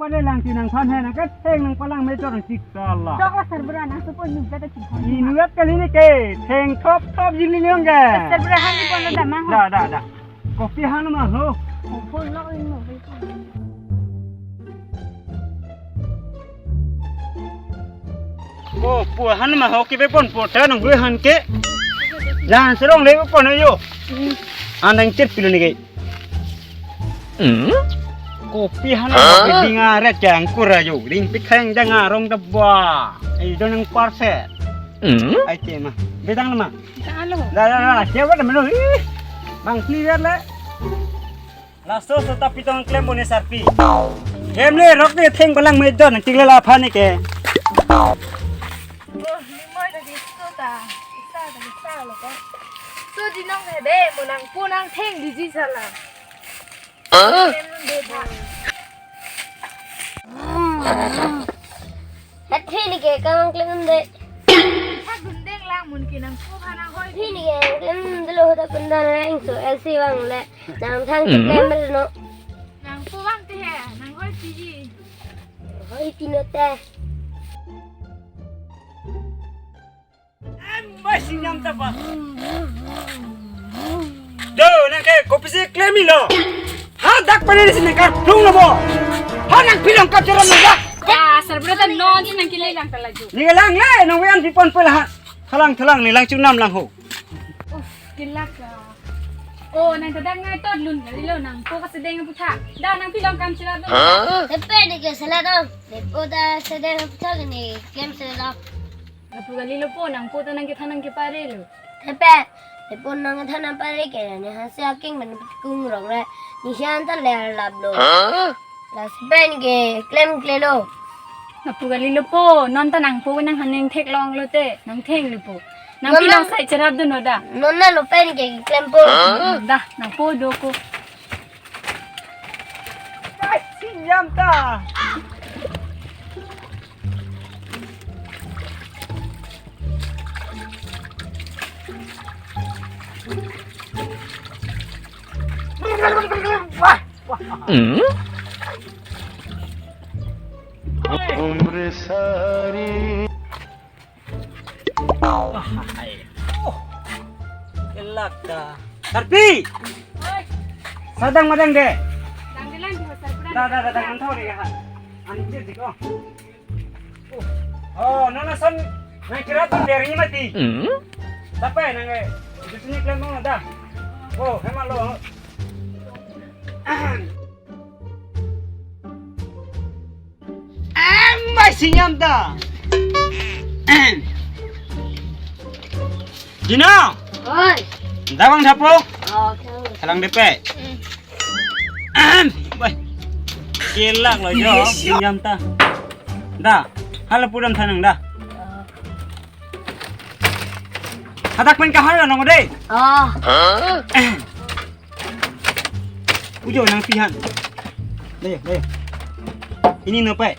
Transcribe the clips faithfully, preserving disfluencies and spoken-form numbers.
Lelangsi nangphan he nangketheng nangpalang me chor nangchik sala. Dok la sarbura nang supon nubet ta chingkong. Inubet kali ne ke, thengthop thop jili nang ke. Sarbura han ni pon lo da ma ho. Da, da, da. Kopi han ma ho. Pon lo in mo. Ko pu han ma ho ke be pon po ta nang gue han ke. Jan serong le pon yo. Anang chet pilo ne ke. Hmm? Kopi han ma ding aret jang kura yo. Ring pikheng jang arong da ba. Ai don nang parse. Hmm? Ai te ma. Bedang ma. Alo. La la la. Siapa temen lo? Ih. Bang clear le. Laso so ta pitong klem bone sarpi. Hem le rok ne theng balang me don tik le la phan ne ke. Oh, ni moi lagi so ta. Isa ta isa lo ko. So di nong he de mo nangpo nangtheng di ji sala. Klem dun de tha. Hat phi ne ke kamang klem dun de. Thak dun deng lang mun ke nangpo pha nanghoi. Phi ne ke klem dun lo ta pun dan reng so L C bang le. Nang thang Hmm? Klem lo. Nangpo bang te he, nanghoi ti ji. Hoi ti no te. Em, bai si nyam ta ba. Do, nang ke kopi si klem lo. Ha dak pane si nang karplung lo bo. Ha nang pilong kap jaram nang dak. Ya, sarbura ta non si nang kile lang ta laju. Ni lang le, nang wian pipon pel ha. Thalang thalang ni lang chunam lang ho. Uf, kelak ka. Oh, nang ta dak ngai tot lun kali lo nangpo kasedeng aphuthak. Da nang pilong kam chila do. Tepe ne ke sala do. Nepo ta sedeng aphuthak ne klem sala do. Lapu kali lo po nangpo ta nang kethan nang kepare lo. Tepe, nepo nang kethan nang pare ke ne hasi aking men kung rong le. Ni sian ta ler lap lo. Lasi pen ke klemkle lo. Lapu kali lo po, non ta nangpo nang haning thek long lo te, nangtheng lo po. Nang pilong sai cherap dun lo da. Non na lo pen ke klempo. Da, nangpo do ko. Ai, si nyam ta. Wah. Hmm? Umre sari. Wah, hai. Oh. Kelak ta. Sarpi. Oi. Sadang madang de. Dang de lang di pasar pura. Da, da, da, da, nang thori ya. Anjir di ko. Oh, nana son nang kira tu dari mati. Hmm? Tapi nang eh, di sini kelam mau dah. Oh, hemat lo. Em, bai si nyam ta. Jino. Oi. Dabang thapo. Oh, okay. Kalang depe. Em, bai. Kelak lo jo, si nyam ta. Da, hala pudam thanang da. Hadak pen kahar nong de. Oh. Ujo nang pihan. Deh, deh. Ini no pe.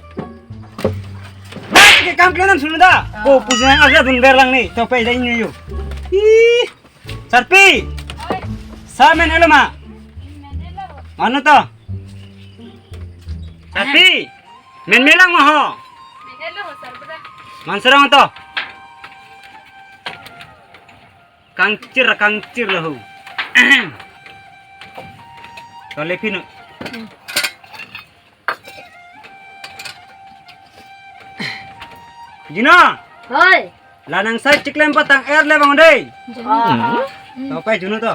Bai ke kam klan sunu da. Oh, pusi nang agak dun berlang ni. To pe dai ni yo. Ih. Sarpi. Sa men elo ma. Mano to? Sarpi. Men melang ma ho. Manserang to. Kangchir, kangchir lahu. Kale pinu. Jino. Hoi. La nang sai chiklem patang er le bang dei. Jino. Ah. To pai Jino to.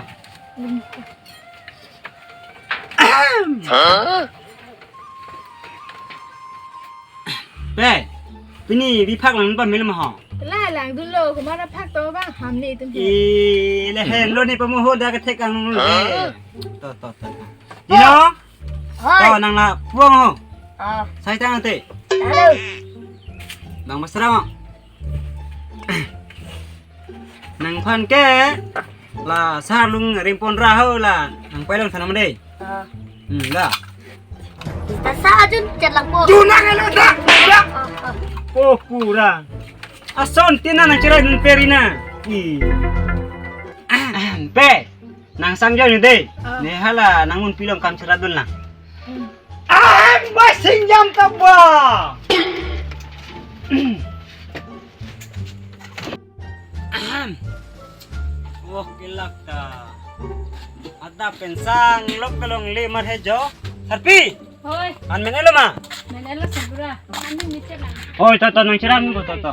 Pe, pini biphak lang pa mil ma ho. La lang dun lo, kumara phak to bang ham ni tum. I le hen lo ni pamu ho da kethek ang lo. To, to, to. Jino. Hoi. To nang la puang ho. Ah. Sai tang ate. Halo. Bang Masra mo. Nangphan ke la sarlung ringpon ra ho la nang pailong thanam dei. Ah. Hmm, la. Ta sa jun chat lang po. Jun nang elo da. Da. Ah, ah. Oh, pura. Ason tina nang cherai nun perina. I. Pe. Nang sang jo ni dei. Ah. Ne hala nang un pilong kam cheradun lang. Hmm. Ah, Masing jam taba. Ahem. Oh, kelak ta. Ada pensang lok kelong le mar he jo. Sarpi. Hoi. An men-elo ma? Men-elo sabura. An men mite lang. Oi, to, to, nang chiram ko, to, to.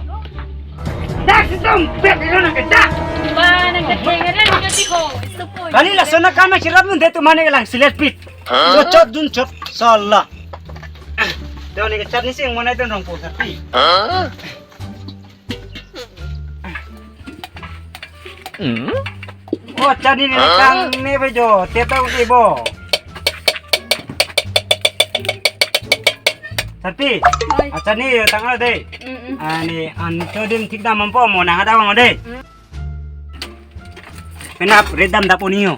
Dak situm, bet ilo nang ke dak. Ba, nang ke kengere ni jati ko. Itu po. Kali lason akam chiram nang de tu mane lang silet pit. Lo chot dun chot sala. Doni ke chat ni sing monai dun rong po Sarpi. Oh, chat ni ni kang ni bejo, teta uti bo. Sarpi, oi. Achat ni yo tanglo de. Mm-mm. Ani an chodim thik dam ampo mo nang ada mo de. Mm. Penap red dam dapo niyo.